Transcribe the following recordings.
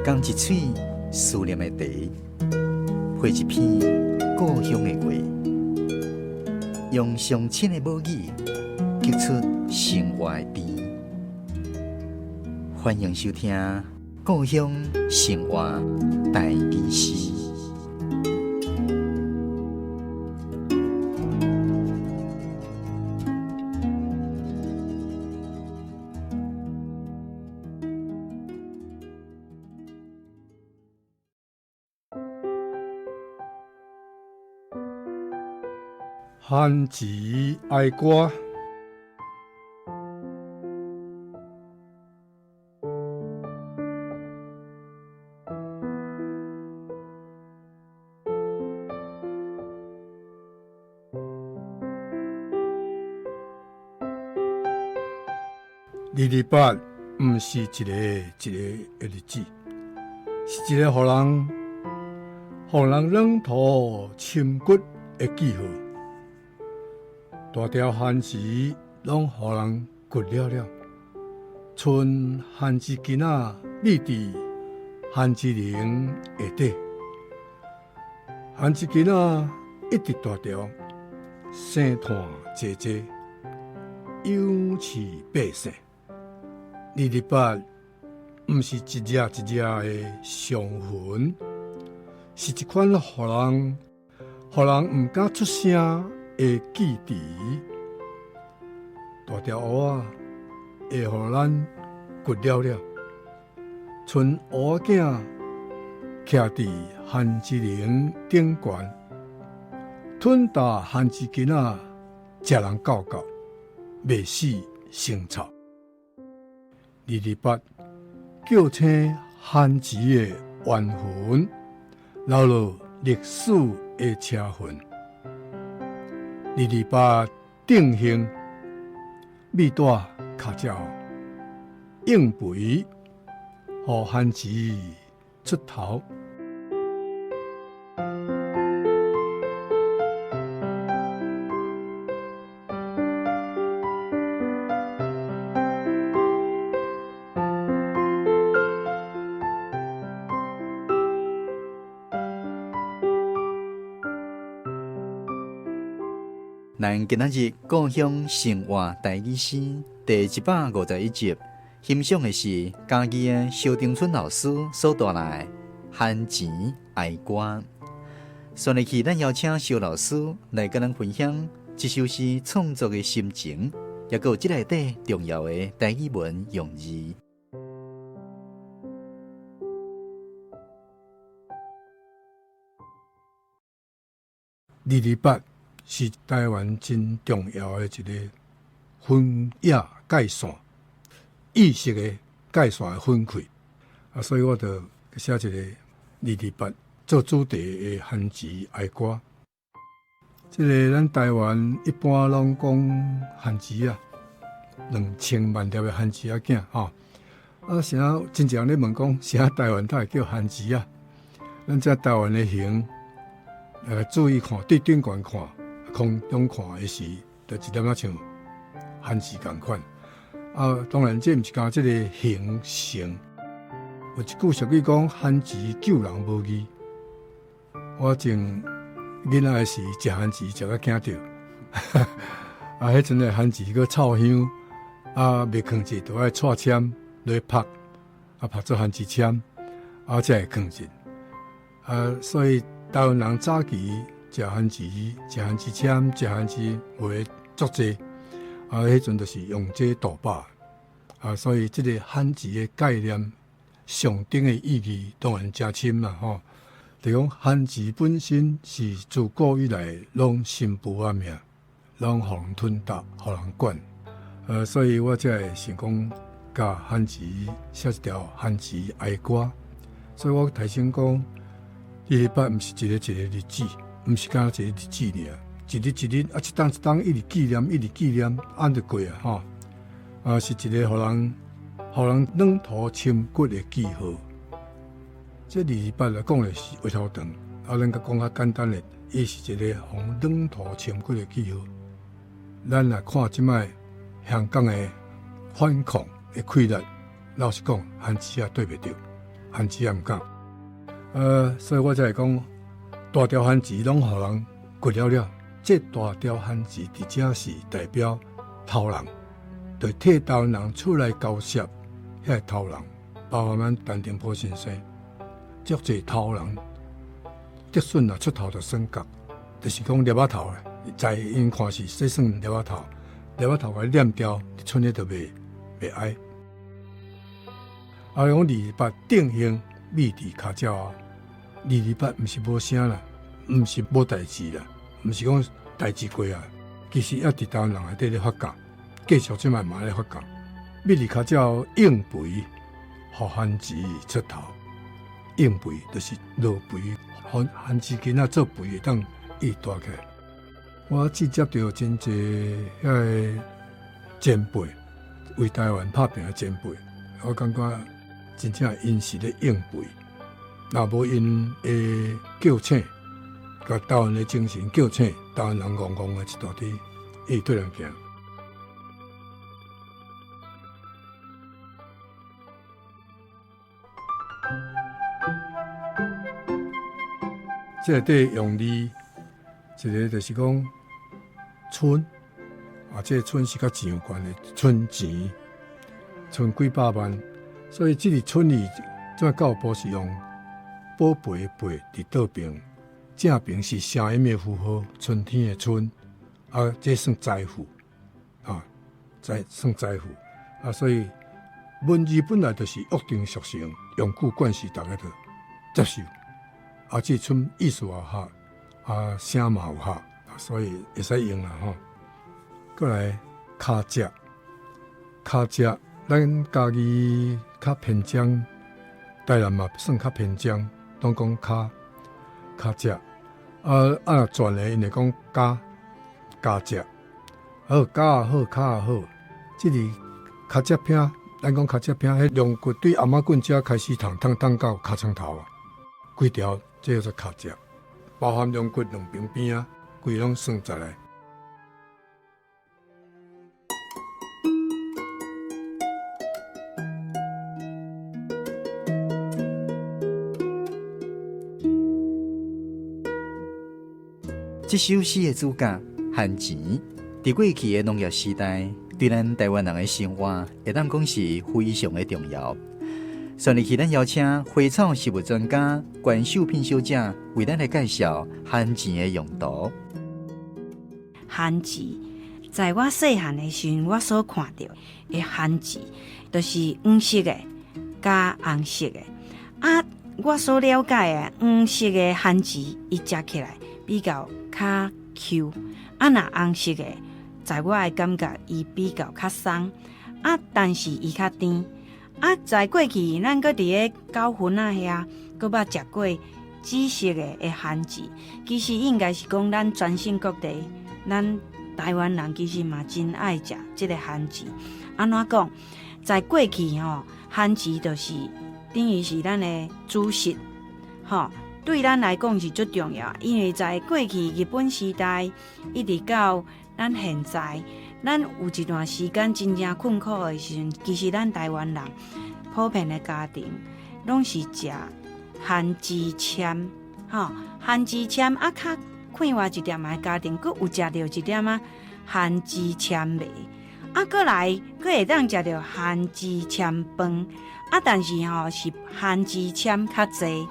仝一喙思念的茶，配一篇故鄉的話，用上親的母語，激出生活的甜。歡迎收聽《故鄉生活台語詩》。番薯哀歌。228毋是一个一个的日子，是一个予人予人軟土深骨的記號。大條番薯攏予人掘了了，賰番薯根仔覕佇番薯泥下底，番薯根仔一直大條，生炭濟濟，養飼百姓。228毋是一隻一隻的傷痕，是一款予人予人毋敢出聲的記憶。大條蚵仔會予咱掘了了，賰蚵仔囝徛佇番薯泥頂懸，吞啖番薯根仔，食人夠夠，袂死生臭。228叫醒番薯的冤魂，留落歷史的車痕。228定型，米帶跤鳥應肥，予番薯出頭。咱今仔日故鄉生活台語詩第151集，欣賞的是嘉義的蕭長春老師所帶來的《番薯哀歌》。紲落去，咱邀請蕭老師來佮咱分享這首詩創作的心情，抑閣有這內底重要的台語文用字。 228是台灣真重要的一個分野界線，意識的界線的分開。啊，所以我就寫一個228做主題的番薯哀歌。這個咱台灣一般攏講番薯啊，2000萬粒的番薯仔囝吼。啊，啥真濟人咧問講，啥台灣才會叫番薯啊？咱這台灣的形，注意看，對頂懸看，空中看的時，就一粒仔像番薯仝款。啊，當然這毋是干這個形成。有一句俗語講，番薯救人無義。我前囡仔的時，食番薯食甲驚著，啊，彼陣的番薯閣臭香，啊，袂囥著，就愛掣籤來曝，啊，曝做番薯籤，啊，才會囥著。啊，所以台灣人早期食番薯、食番薯籤、食番薯糜足濟，啊，彼陣就是用這度飽。啊，所以這個番薯的概念象徵的意義當然誠深啦，吼。就講番薯本身是自古以來攏新婦仔命，攏予人吞啖，予人管。所以我才會想講，共番薯寫一條番薯哀歌。所以我頭先講，228毋是一個一個日子，毋是干焦一個日子爾，一日一日啊，一冬一冬一直紀念，一直紀念，按就過啊，吼。啊，是一個予人予人軟土深骨的記號。這228來講的是話頭長，啊，咱閣講較簡單的，伊是一個予人軟土深骨的記號。咱來看這擺香港的反抗的氣力，老實講，番薯仔對袂著。番薯也毋敢。所以我才會講，大條番薯攏予人掘了了。這大條番薯佇遮是代表頭人，就替台灣人出來交涉遐个頭人，包含咱陳澄波先生，足濟頭人，竹筍若出頭就算角，就是講粒仔頭咧，在𪜶看是這算粒仔頭，粒仔頭共伊殮掉，賰咧就袂袂哀。啊，講28定型覕佇跤爪啊，228毋是無聲啦，毋是無代誌啦，毋是講代誌過啊，其實猶佇台灣人內底咧發酵，繼續這擺嘛咧發酵。覕佇跤爪應肥，予番薯出頭，應肥就是落肥，予番薯根仔做肥會當伊大起來。我只接著真濟遐个前輩，為台灣拍拚的前輩，我感覺真正𪜶是咧應肥，若無𪜶的叫醒，共台灣的精神叫醒，台灣人戇戇的一大堆，會對人行。這內底用字，一个就是講賰，啊，這個賰是佮錢有關的，賰錢，賰幾百萬，所以這個賰字，這教育部是用寶貝的貝佇倒爿，正爿是聲音的符號，春天的春，啊，這算財富，啊，財算財富，啊，所以文字本來就是約定俗成，用久慣勢，大家就接受。啊，這賰意思也合，啊，聲嘛有合，所以會使用啦吼。過來，跤脊，跤脊，咱家己較偏江，台南嘛算較偏江，攏講跤跤脊。啊啊，若轉的𪜶會講跤跤脊，好跤也好，跤也好，這個跤脊餅，咱講跤脊餅，彼龍骨對頷仔棍遮開始燙燙燙到尻川頭啊，規條這叫做跤脊，包含龍骨兩邊邊仔，規攏算在內。這首詩的主角番薯，佇過去的農業時代，對咱台灣人的生活，會當講是非常的重要。上日去，咱邀請花草植物專家關秀品小姐為咱來介紹番薯的用途。番薯，在我細漢的時陣，我所看著的番薯，就是黃色的佮紅色的。啊，我所了解的黃色的番薯，伊食起來比較較 Q。啊，若紅色的，在我的感覺，伊比較較鬆。啊，但是伊較甜。啊，在過去，咱閣佇咧九份仔遐，閣捌食過紫色的的番薯。其實應該是講，咱全省各地，咱台灣人其實嘛真愛食這个番薯。按怎講？在過去吼，番薯就是等於是咱的主食，吼，對咱來講是足重要。因為在過去日本時代，一直到咱現在。咱有一段時間真正困苦的時陣，其實咱台灣人普遍的家庭攏是食番薯簽，吼，番薯簽啊，較快活一點的家庭，閣有食著一點仔番薯簽糜，啊，閣來閣會當食著番薯簽飯，啊，但是吼是番薯簽較濟。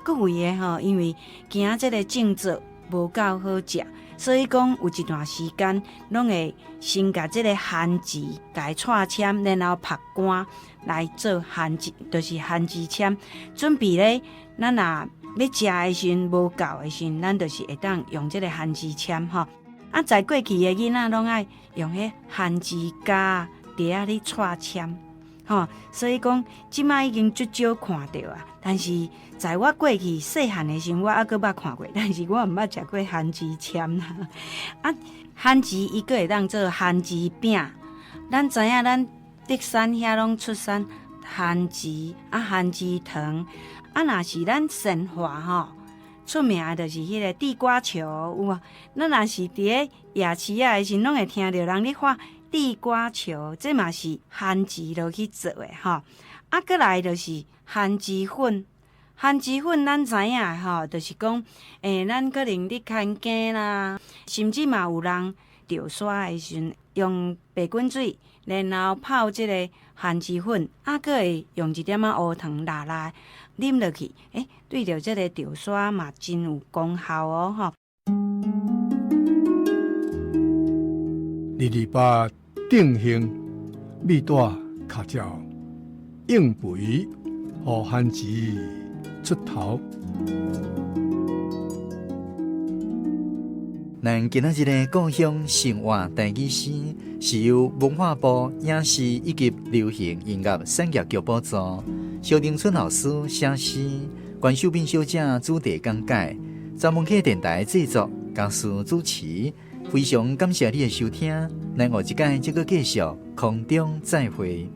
閣有的吼，因為驚這个種作無夠好食。所以講有一段時間，攏會先共這个番薯共伊掣籤，然後曝乾來做番薯，就是番薯籤。準備咧，咱若欲食的時陣無夠的時陣，咱就是會當用這个番薯籤吼。啊，在過去的囡仔攏愛用彼番薯膠佇遐咧掣籤。吼，所以講，這擺已經足少看著啊。但是在我過去細漢的時陣，我猶閣捌看過，但是我毋捌食過番薯籤啦。啊，番薯伊閣會當做番薯餅。咱知影，咱竹山遐攏出產番薯啊，番薯糖。啊，若是咱善化吼出名的，就是彼个地瓜球，有無？咱若是佇咧夜市仔的時陣，攏會聽著人咧喊。地瓜球，這嘛是番薯落去做的吼。啊，閣來就是番薯粉，番薯粉咱知影吼，就是講，咱可能咧牽羹啦，甚至嘛有人著沙的時陣用白滾水，然後泡這个番薯粉，啊，閣會用一點仔烏糖抐抐啉落去，對著這个著沙嘛真有功效哦，吼。228定型米帶卡椒，應肥予番薯出頭。咱今仔日的故鄉生活台語詩，是由文化部影視以及流行音樂產業局補助，蕭玲春老師寫詩，關秀敏小姐主題講解，查文客電台製作，嘉書主持。非常感謝你的收聽，咱下一擺再閣繼續空中再會。